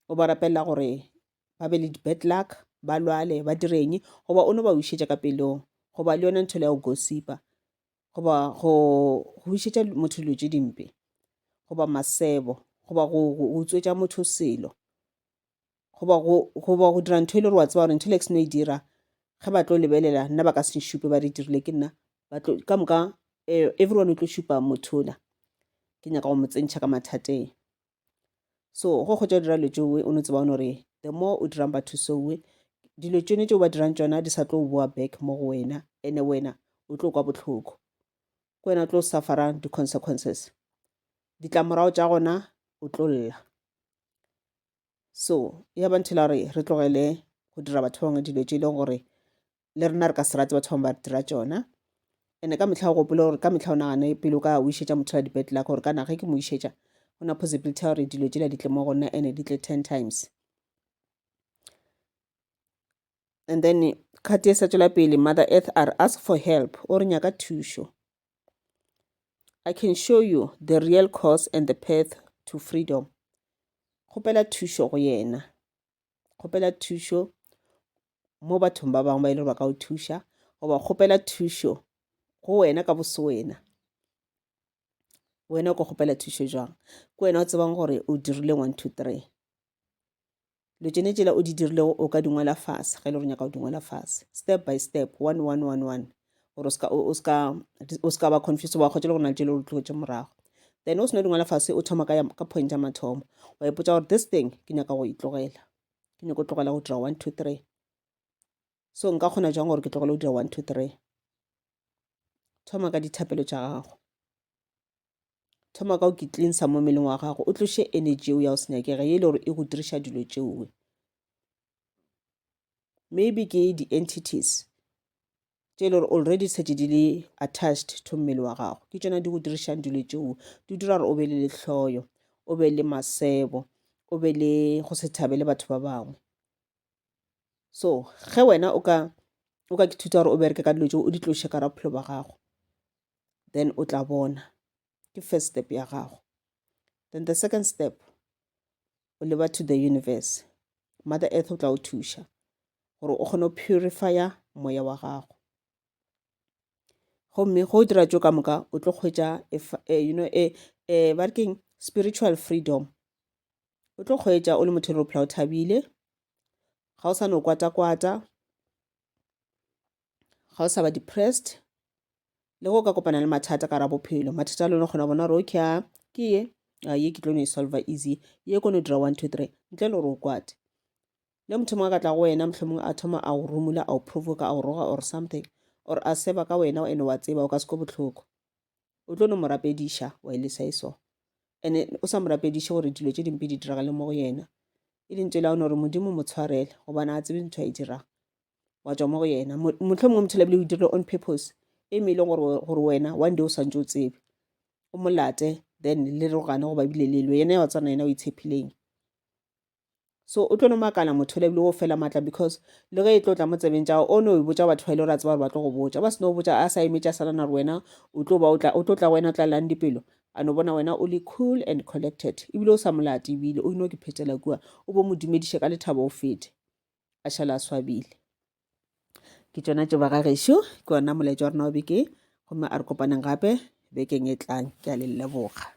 o ba rapelela gore ba be le di-bad luck, ba lwale, ba direng goba o no ba wišetša ka pelong goba le yona ntho le ya go gossipa. goba go wišetša motho dilo tše dimpe goba masebo goba go utswetša motho selo goba goba go dira ntho e le gore wa tseba gore ntho e le ke seno e dira ge ba tlo lebelela nna ba ka se šupe ba re dirile ke nna ba tlo ka moka eh, everyone o tlo šupa motho ola ke nyaka go mo tsentšha ka mathateng. So go kgotsa o dira dilo tšeoe o no tseba gore the more o dirang batho soe. Dilo tšone tšeo ba dirang tšona di sa tlo boa back mo go wena, ene wena o tlo kwa bohloko. Ke wena o tlo sufferang di-consequences. Ditlamorago tša gona o tlo lla. So ya ba ntho e la gore re tlogele go dira batho ba bangwe dilo tše e leng gore le rena re ka se rate batho ba bangwe ba re dira tšona. And-e ka mehla o gopole gore ka mehla o nagane pele o ka o išetša motho la di-bad luck gore kana ge ke mo išetša go na possibility ya gore dilo tšela di tle mo go nna and-e di tle 10 times. And then card e sa tšwela pele Mother Earth a re ask for help o re nyaka thušo. I can show you the real cause and the path to freedom. Kgopela thušo go yena. Kgopela thušo mo bathong ba bangwe ba e le gore ba ka o thuša goba kgopela thušo go wena ka bosowena. Wena o ka kgopela thušo jwang? Ke wena o tsebang gore o dirile 1 2 3. Dilo tšene tšela o di dirilego o ka di ngwala fase ge e le gore nyaka go di ngwala fase step by step one one one one gore o ska o ska ba confused wa kgotsa le go na le tšele o tlogetše morago. Then o seno di ngwala fase o thoma ka ka point ya mathomo wa ipotša gore this thing ke nyaka go e tlogela, ke nyaka go tlogela go dira 1 2 3. So nka kgona jwang gore ke tlogele go dira 1 2 3? Thoma ka dithapelo tša gago. Thoma ka go cleansa mo mmeleng wa gago, o tloše energy yeo ya go se nyakege ye e le gore e go diriša dilo tšeoe. Maybe ke di-entities tše e le gore already šetše di le attached to mmele wa gago, ke tšona di go dirišang dilo tšeo, di dira gore o be le lehloyo, o be le masebo, o be le go se thabele batho ba bangwe. So ge wena o ka o ka ithuta gore o bereke ka dilo tšeo o di tloše ka gare ga bophelo bja gago, then o tla bona ke first step ya gago. Then the second step o leba to the universe, Mother Earth o tla o thuša gore o kgone go purify-a moya wa gago. Gomme ge o dira tšeo ka moka o tlo hwetša you know ba re keng spiritual freedom. O tlo hwetša o le motho e le o phela o thabile, ga o sa no kwata-kwata, ga o sa ba depressed. Le ge o ka kopana le mathata ka gare ga bophelo, mathata a lona o kgona go bona gore okay a ke ye, a ye ke tlo no e solver easy, ye ko no dira 1 2 3 ntle le gore o kwate. Le motho mongwe a ka tla go wena mohlomongwe a thoma a go rumula, a go provoka, a go roga or something or a seba ka wena ene wa tseba o ka se kwe bohloko. O tlo no mo rapediša wa e lesa e so. Ene o sa mo rapediše gore dilo tše dimpe di diragale mo go yena. E leng tsela ya gore Modimo mo tshwarele gobane a tsebe ntho a e dirang. Wa tšwa mo go yena. Mohlomongwe motho ebile o dirile on purpose e me e leng gore gore wena one day o swantše o tsebe. O mo late then le rogane goba ebile le lwe. Yena wa tswana yena o itshepileng. So o tlo no makala motho ebile o fela matla because le ge e tlo tla mo tsebeng tša o no e botša batho ba ile gore a tseba gore ba tlo go botša. Ba se no botša a sa emetše a sa nagana gore wena o tlo ba o tla o tlo tla wena o tla llang dipelo. A no bona wena o le cool and collected ebile o sa mo late ebile o no ke phetela kua o bo mo dumediše ka lethabo o fete a šala a swabile. Ke tšona tše ba ga gešo ke ona molaetša wa rena wa beke gomme a re kopaneng gape bekeng e tlang ke a le leboga.